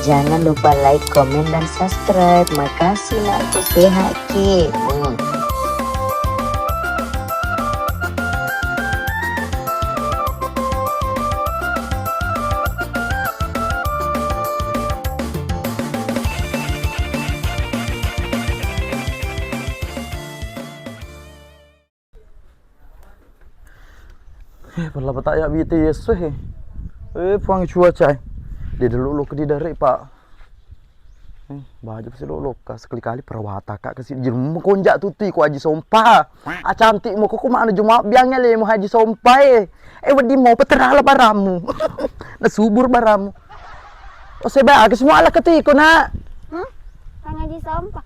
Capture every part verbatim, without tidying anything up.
Jangan lupa like, komen, dan subscribe. Makasih, Nak, ku sehat ki. Hmm. Eh, pella peta ya bite yesso he. Eh, puang cuaca e. Dia dulu lo ke di dari, Pak. Eh, baju pasti lo loka sekali-kali perawata kak ke sini. Jelum konjak tutu iko Haji Sompa. Ah, cantik mo kok mana juma biangnya le mo Haji Sompa e. Eh, wedi mo peterala baramu. Na subur baramu. Oh, seba ke semua ala ketiko, Nak. Hmm? Kang Haji Sompa.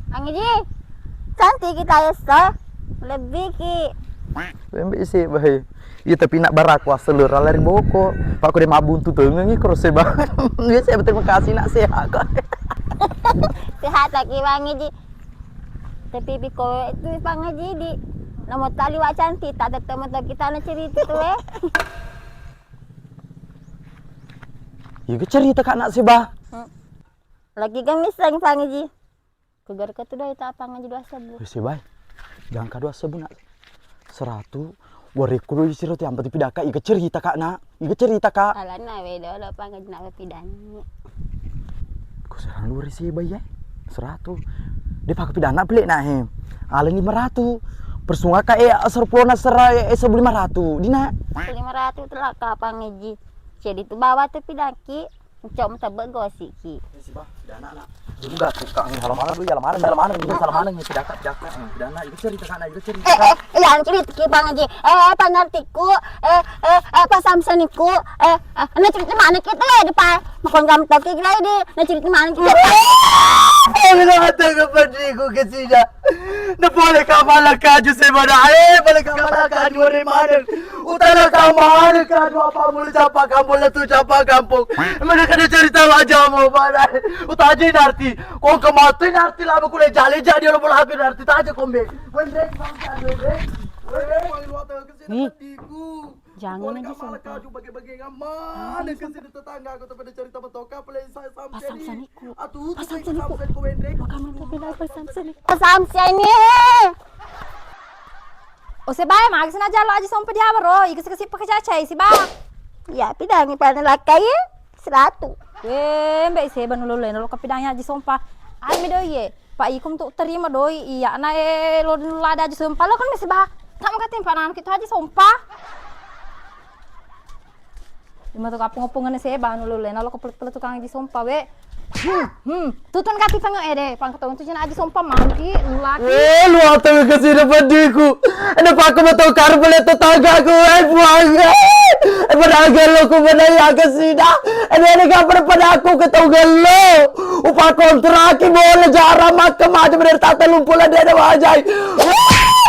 Kang Haji. Cantik kita yesso. Lebih ki. Bembe isi bae. Iya, tapi nak baraku asal lera lari boko. Pak, aku dia mabuntu tengengi kro seba. Iya, saya berterima kasih, Nak, sehat kok. Sehat lagi Bang Haji. Tapi piko itu Bang Haji di nomor tali wa cantik tak tetemu to kita na cerita tu eh. Iya, cerita kak nak seba. Hmm. Lagi gemiseng Bang Haji. Kegar ke tu doi tak Bang Haji dua sebu. Wis, bae. Jangka dua sebu nak. Seratu. Warekku doi siratu yang penting pidaka. Iga cerita kak nak. Iga cerita kak. Alana we dolo Bang Haji nak pidani. Ku serang lu risi bae ya. Seratu. Dia pakai pidana pelik nak he. Alani lima ratu. Persunga kak eh serpulona sera eh sebu lima ratu. Dina. Lima ratu telah kak Bang Haji. Jadi tu bawa tu pidaki. Cok, metebbe gosiki. Ini sih, Bah, tidak anak-anak. Jadi, Bah, tukang salah mana dulu, salah mana, salah mana, salah mana, ini tidak, tidak, tidak anak, itu cerita sana, itu cerita. Eh, eh, yang cerita ki Bang Haji. Eh, panartiku, eh, eh, eh, pas Samsoniku, eh, eh, ini cerita mana kita ya, di pa, makon gam toki gila ini, ini cerita mana kita. Eh, bilang ada ke pediku ke sini. Na pole ka mala kaju sebana, eh, pole ka mala kaju ore maneng. Utana ka maneng kaju apa mulu capa kampung, letu capa kampung. Mana kada cerita wajah mau mana. Utaji narti, kong kematu narti lama kule jale jadi lo bola aku narti taja kombe. Wendrek bangsa wendrek. Wendrek wali luar tengah kesini. Jangan aja sumpah. Kaju bagi-bagi ngamane ke sini tetangga aku pada cerita betoka pele saya Samseni. Pasang saniku. Atuh, pasang saniku. Samseni ku wendrek. Bukan mampu pindah pasang saniku. Samseni. Oh, sebae magi sana jalo aja sompa dia bro. Iku sih pakai cacai sih, Bang. Ya, pidangi pada lakai. Seratu. Weh, mbak seba nulu leno lo kapidangnya aja sompa. Ai mi doi ye. Pak ikum tu terima doi iya na e lo lada aja sompa lo kan masih bah. Tak mau kating panan kita aja sompa. Lima tu kapung-kapung ngene seba nulu leno lo kepelet-pelet tukang aja sompa we. Hmm, hmm. Tutun kati tengah eh deh, pang ketemu tu cina aja sompa mangki lagi. Eh, lu atau ke sini pediku. Ada pakai betul karbel tetangga ku, eh buang. Eh, pada gelo ku pada ya ke sini. Eh, ada kabar pada aku ke tau gelo. Upa kontraki boleh jarang makan macam dari tata lumpur lah dia ada wajai.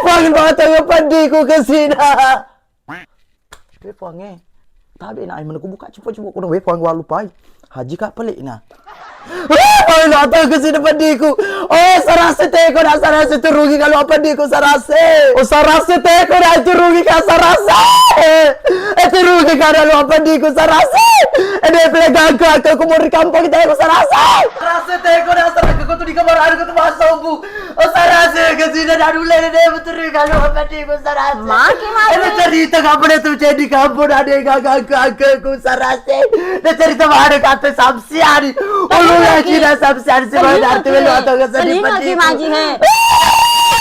Panggil banget tengah pediku ke sini. Wé Puangngé, tabe na ai menengku buka cupa-cupa kono wé Puang walupai. Haji ka pelik na. Wé Puang na tau ke sini pediku. Oh sarase teko na sarase turugi kalau pediku sarase. Oh sarase teko na turugi ka sarase. Eh turugi ka dalam pediku sarase. Eh dia pelik ganggu aku kumur di kampung kita aku sarase. Sarase teko na sarase kutu di kamar anu kutu masombu. Oh sarase ke sini na dule de betul kalau pediku sarase. Maki, maki. Ero cerita kapan itu jadi kampung ada gaga gaga ku sarase. Na cerita mana kata Samsiani. Ulu lagi na Samsiani si mana arti melu atau ke seni pediku. Maki, maki, he.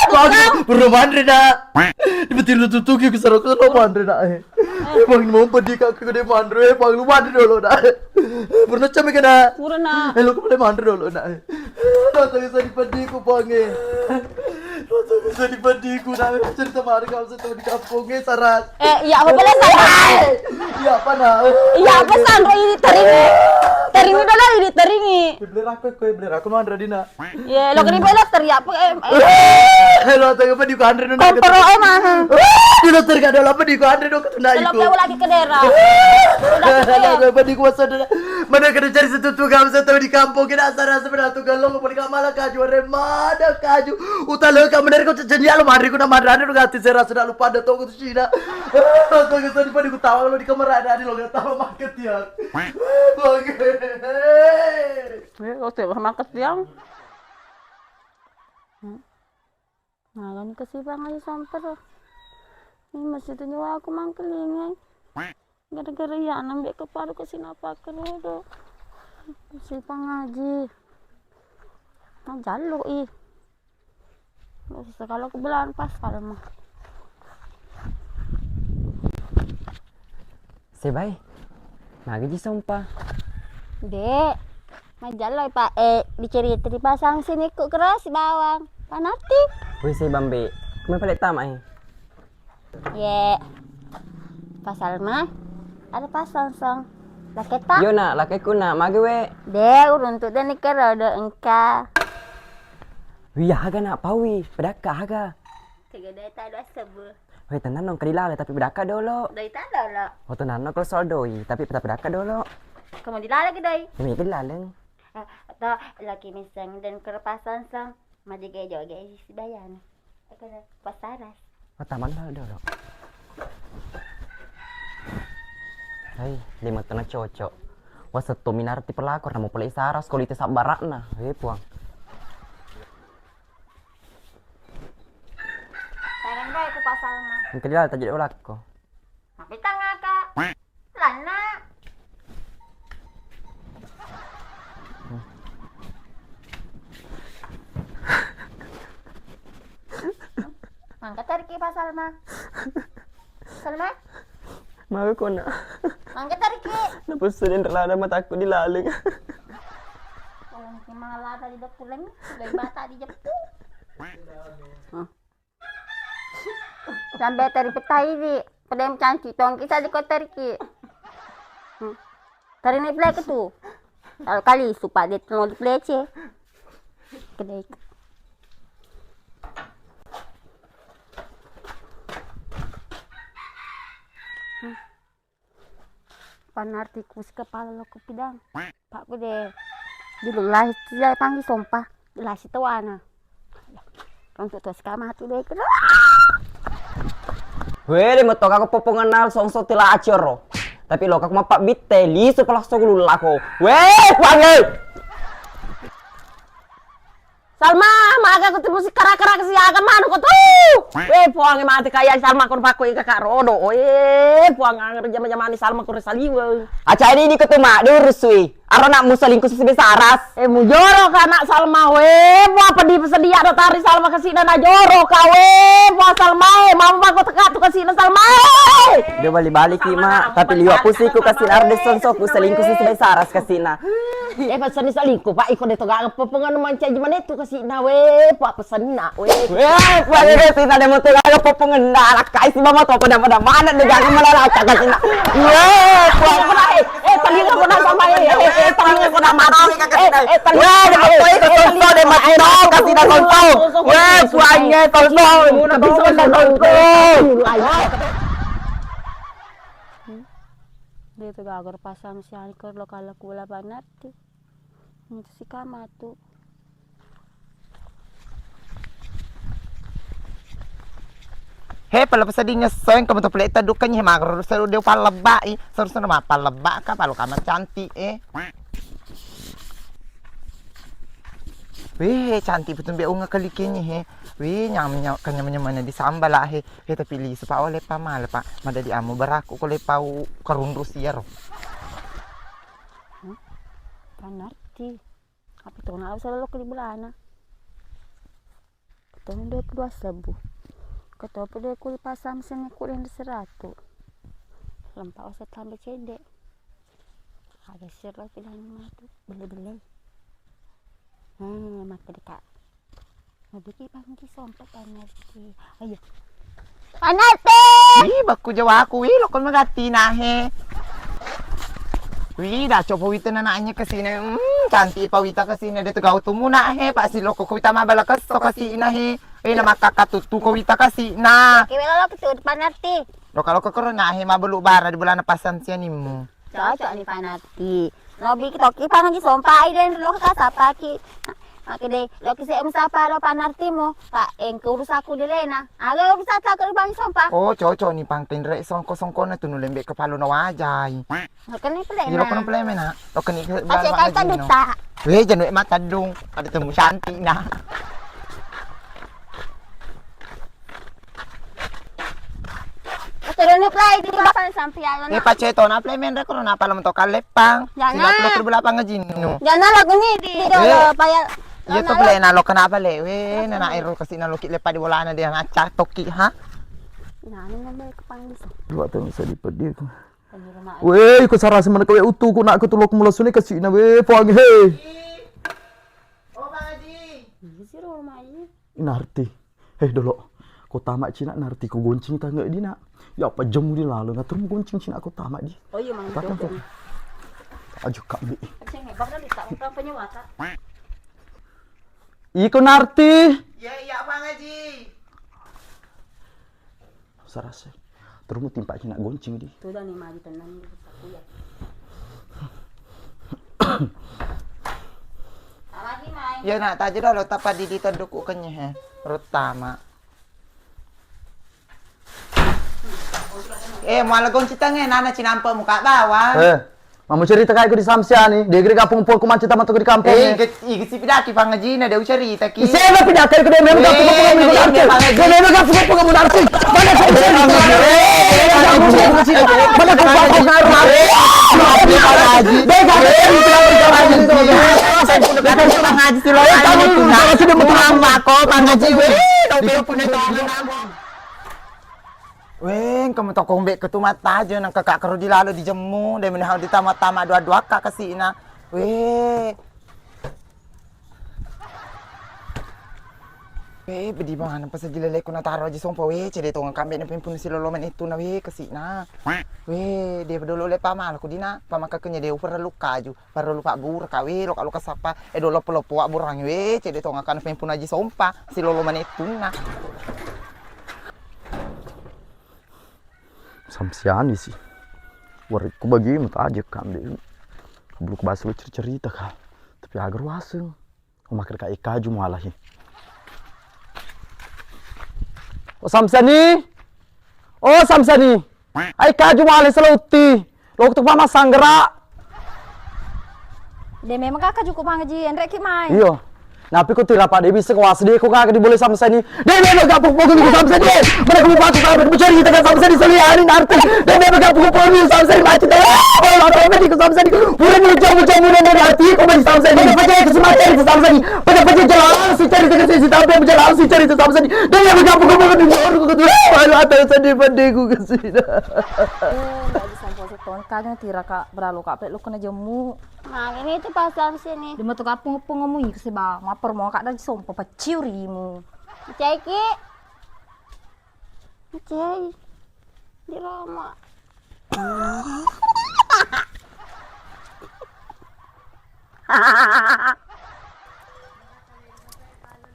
Bagus, buru mandre na. Di betul lu tutuki ku sarok ku mandre na. Bang mau pedih kak ke mandre, bang lu mandre dulu na. Pernah cami kena. Pernah. Eh lu kembali mandre dulu na. Datang ke sini pediku Puangngé. Datang ke sini pediku na cerita mari kalau saya tahu di kampungnya sarat. Eh, iya apa boleh sarat? Iya apa na? Iya apa sandro ini terini? Terini dulu ini terini. Beli raku kue beli raku mandre dina. Iya, lo kena beli teriak apa eh. Eh lo tahu apa di kanre dulu. Komporo eh mah. Di lo teriak ada apa di kanre dulu ketunda iku. Lo lagi ke daerah. Mani kuasa mana kada cari setutu kamu setau di kampung kena asara sebenarnya tu kalau kau boleh kamala kaju remada kaju utaleka menari kau cecenya lo mari kuna madani lo gati sera sudah lupa ada toko tu Cina. Toko tu di pada kutawa lo di kamar ada di lo gak tahu maket ya. Bangke. Eh, kau tidak maket yang. Magani kasi pangaji sompa ro. Ini masih tu nyawa aku mangkelingai. Gara-gara iya nambe kepadu kasi napa kerodo. Kasi pangaji. Nah, jaluk i. Sekali aku belan pas kalma. Sebae, magi ji sompa? Dek, majjallo, Pak. Eh, dicerita di pasang sini ku keras bawang. Panati. Woi, Sebambe. Kuma pale tama, eh? Ye. Pasal mah. Ada pasang song. Laketa? Yo, nak, lakeku, nak. Magi, we? Dek, uruntuk dek nikah rodo engka. Wih, haga, nak, pawi. Pedakka haga. Tiga dua tadu sebbu. Weh, tenang dong, kedilale tapi bedaka dolo. Doi ta dolo. Oh, tenang dong, kalau soal doi, tapi tetap bedaka dolo. Kamu dilale ke doi? Ini kedilale. Eh, to, laki miseng dan kerpasan sang. Maji ke joge isi bayani. Aku dah pasaras. Oh, taman dulu dolo. Hai, lima tena cocok. Wah, setu minarti pelakor, namu pele saras, kalau itu sabbarakna. Eh, puang. Tangan bae ku pasal mah. Engka dilala tajak ulakko. Tapi tangaka. Lanna. Mangka tariki pasal mah. Salma? Maga kona. Mangka tariki. Napussu den rada mataku dilaleng. Kalau mungkin malah tadi dah pulang, dari mata di Jepang. Hah? Sampai tari petai di, pada yang cantik tong kita di kota Riki. Hmm. Tari naik black tu. Kalau kali supak dia mau di pelece. Kedai. Hmm. Panarti kusi kepala lo kupidang. Pak ku de. Di lulai sia panggi sompa. Lasi toana. Untuk tos kamatu de. Weh, de moto kako popongenal songso tila acero. Tapi lo kako mapak bitte lisu pala sogulu lako. Weh, pangi. Salma, maga ko tipu sikara-kara kesiakan manu ko tu. Eh, puang mate kaya Salma ko pakko ika kak rodo. Eh, puang angger jama-jamani Salma ko resaliwe. Aca ini di ko tu mak durusui. Aro nak musalingku sisi besaras. Eh, mujoro ka anak Salma we. Puang pedi pesedia do tari Salma kesina na joro ka we. Puang Salma e, mama bako teka tu kesina Salma e. Dia balik-balik ki mak, tapi liwak pusiku kasina arde sonsoku selingkuh sisi besaras kasina. Eh, pasani salingkuh, Pak, iko de toga pepengan mancaji manetu kasina we, Pak, pesanna we. Weh, Pak, de kasina de moto gaga pepengan da lakkai si mama to pada-pada mana de gaga malah lacak kasina. Weh, Pak. Eh, eh, talinga kona sama, eh, eh, eh, talinga kona mati. Eh, eh, talinga kona mati. Weh, de moto iko sonso de mati no kasina sonso. Weh, puangnya sonso. Sonso. De toga gor pasang siani kor lo kala kula banarti. Itu si kamatu. He, pala peseding ngeseng, kamu tu pelek tadukkan, he, magro seru dia pallebak i, seru sana mah pallebak ka, palu kamar cantik, eh. Weh, cantik betul be unga kali kini, he. Weh, nyam nyam kanya mana di sambal lah, he. He, tapi li sepa oleh pa mal, Pak. Mada di amu beraku ko le pau kerundus iya ro. Hmm? Panarti. Apa tu nak usah lelok di belana. Ketemu dua puluh dua sebbu. Ketemu dua puluh pasang sini kulit seratu. Lempak usah tambah cedek. Ada sir lagi bilang matu beli-beli. Hmm, mata dekat. Mabiki pangki sompat panarti. Ayo. Panarti. Ih, bakku jawaku, wih, lokon magatti nahe. Wih, dah coba wita nananya ke sini. Hmm, cantik pa wita ke sini. Dia tuh gau tumu nahe, pasti loko ko wita mabala kesso ke sini nahe. Eh, nama kakak tutu ko wita ke sini. Oke, wela lo tuh panarti. Lo kalau ke corona he mabelu bara di bulan pasan sianimu. Cocok ni Panarti. Lobi toki Pangaji Sompa, ai den lo ka sapaki. Makkeda, loki se musapa lo Panartimu, Pak, engka urusaku di lena. Aga urusatta ke Pangaji Sompa? Oh, cocok ni pangkenre songko-songkona tu nulembe kepalo na wajai. Lokeni pele. Iya, lokeni pele mena. Lokeni ke Aceh kan tadung ta. Weh, jangan mata dong. Ada temu cantik nah. Turun ni play di papan sampai alona. Eh, pace to na play main rekor na pala mentok kalepang. Jana. Sila tulo ribu lapang ngajinnu. Jana lagu ni di Eh. Paya. Iya to play na lo kenapa le? Weh, nana ero kasi na loki lepa di bolana dia ngaca toki ha. Nani ngambil kepang bisa. Dua tahun bisa dipedi. Weh, iko sarasi mana kawe utu ku nak ketulok mula suni kasi na weh puang he. Oh, Pak Haji. Ini si rumah ini. Narti. Heh, dolo. Ko tama cina narti ko goncing tangga di nak. Ya apa jemu di lalu ngatur goncing cina ko tama di. Oh iya, Mang. Patang Joko. Ajuk kami. Aceng, bakal tak utang penyewa tak. Iko narti. Iya, iya, Mang Haji. Sarasa. Terus mu timpa cina goncing di. Tuh dah nih maju tenang di. Iya. Ya nak, taji dolo tapa di ditoddoku kenyeh, eh. Pertama. Eh, muala gonci tange, nana cinampa muka bawang. Eh, mamu cerita kayak di Samsiani, dia kira kampung pun kumanci tamat di kampung. Eh, iga, iga si pidaki pangajina, dia cerita ki. Isena pidaki ke dia memang kampung pun. Mana kumpul. Pangaji si lo. Muhammad ko pangaji. Weh, engka metto kombe ketu mattaje nang kakak kero di lalo di jemmu, de menahau di tama-tama dua-dua ka kasina. Weh. Weh, bedi mana pasal gila leko na taro aja sompa weh, cede tonga kambe na pempun si lolo manetu na weh kasina. Weh, dia dolo le pamala ku dina, pamakakenya dia upara lukaju. Parellu pabbura ka, weh, loka-loka sappa, eh, do loppo-loppo abburangnge, weh, cedde tongakana pempunaji sompa, silolo manettunna. Samsiani si. Warikku bagi mutaje kambe. Beluk bahasa lu cerita ka. Tapi agar waseng. Oh, makkeda ka, eh, kaju mualahi. Oh, Samsani. Oh, Samsani. Ai kaju mualahi selautti. Lo tu pama sanggera. De memang ka kaju ku pangaji, enrek ki mai. Iyo. Napi ko tira pada bisa ko wasde ko ka di boleh Samsani. De memang ka pukul ku Samsani. Mana ku patu ka berbicara kita ka Samsani seliani nanti. De memang ka pukul ku Samsani macet. Oh, lo tau ka di ku Samsani. Pura ni jamu-jamu dan dari hati ko bagi Samsani. Pada paja ke semua cari tu Samsani. Pada paja jalan si cari tu kasi si tampe jalan si cari tu Samsani. Dan yang bergabung ke mana ni orang ko tu. Aduh, atau sedih pedih ku ke sini. Eh, nggak bisa puasa ton. Kagak tira ka beralo ka pe lo kena jemu. Nah, ini itu pas Samsani. Di mata kapung-pung ngomong iku seba. Maper mau ka dari sompo peciurimu. Ceki. Cei, di Roma.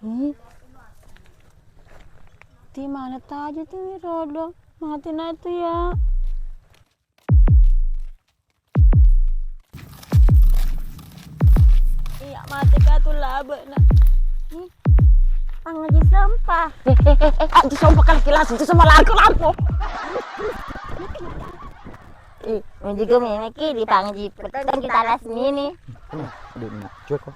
Ih. Ti mana taja tu Wirodo? Mati na tu ya. Iya, mati ka tu labe na. Ih, pangaji sempa. Eh, eh, eh, eh, aji sompa kali kilas, itu sama lari ke lampu. Ih, menjaga meme ki di pangaji petang kita las nini. Aduh, nak, cuek kok.